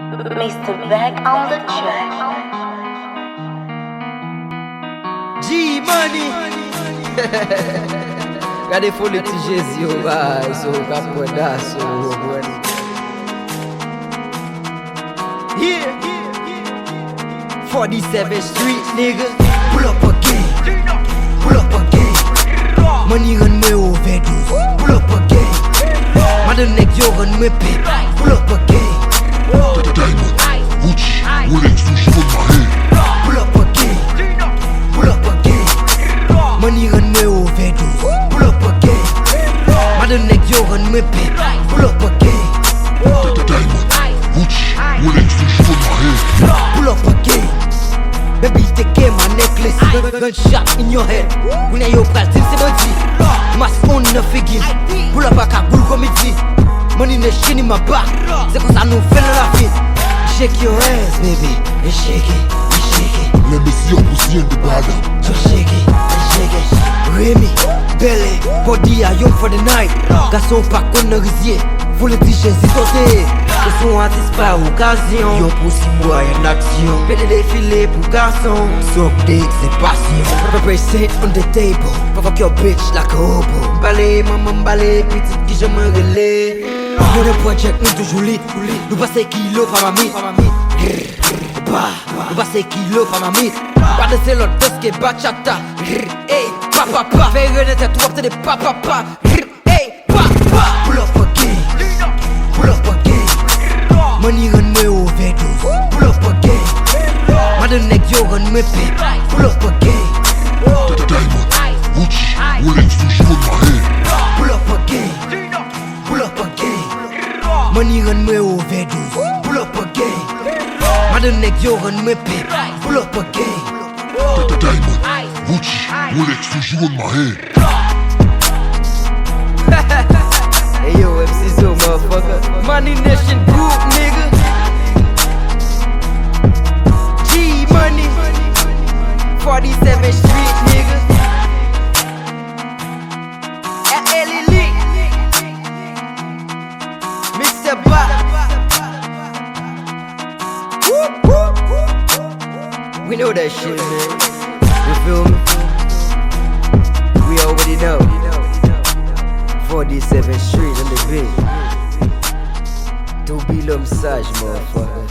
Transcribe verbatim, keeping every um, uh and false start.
Mister Beck on the track. G-Money. Gade foli ti Jezi yo bay, so w ka pran daso, w konprann. Yeah. forty-seven Street, nigga. Pull up again. Pull up again. Money rann mwen overdose. Pull up again. Madan nèg yo rann mwen pèp. Pull up again. Diamond, Gucci, Rolex toujou nan men. Pull up again. Pull up again. Money rann mwen overdose. Pull up again. Madan nèg yo rann mwen pèp. Pull up again. Diamond, Gucci, Rolex toujou nan men. Pull up again. Baby, take care my necklace. Gun- Gunshot in your head. Kounye a yo pral di m se bandi. Mas on nan figi m. Pull up ak kagoul komedi. Money ne chini ma ba. Se konsa nou fè nan lavi. Shake your ass, baby, and shake it, and shake it. Let me see your pussy in the bottom. So shake it, and shake it. Remy, Belle, body a young for the night. Gason pa konn nan rizye. Foule ti Jezi sote. Ou se yon atis pa okazyon. Yon pussy boy an aksyon. Pede defile pou gason. Sok dik se pasyon. Represent on the table. Fuck your bitch like a hobo. M pale manman, m pale pitit, kijan mwen rele. Nan yon project nou toujou lit. Nou pase kilo pa mamit. Grr, grr, pa. Nou pase kilo pa mamit. Pa danse lòt dans ke bachata. Grr, ey, pa pa pa. Fè erè nan tèt ou ap tande pa pa pa. Grr, ey, pa pa. Pull up again. Pull up again. Money rann mwen overdose. Pull up again. Madan nèg yo rann mwen pèp. Pull up again. Diamond, Gucci, Rolex toujou nan men. Pull up again. Pull up again. Money rann mwen overdose. Pull up again. Madan nèg yo rann mwen pèp. Pull up again. Diamond, Gucci, Rolex toujou nan men. Hey yo, M C Zo, motherfucker. Money Nation Group, nigga. G-Money. forty-seven Street, nigga. L A Lili. Mister Ba. We know that shit, man. You feel me? We already know. forty-seven Street on the beat. Toby Lomsaj, motherfucker.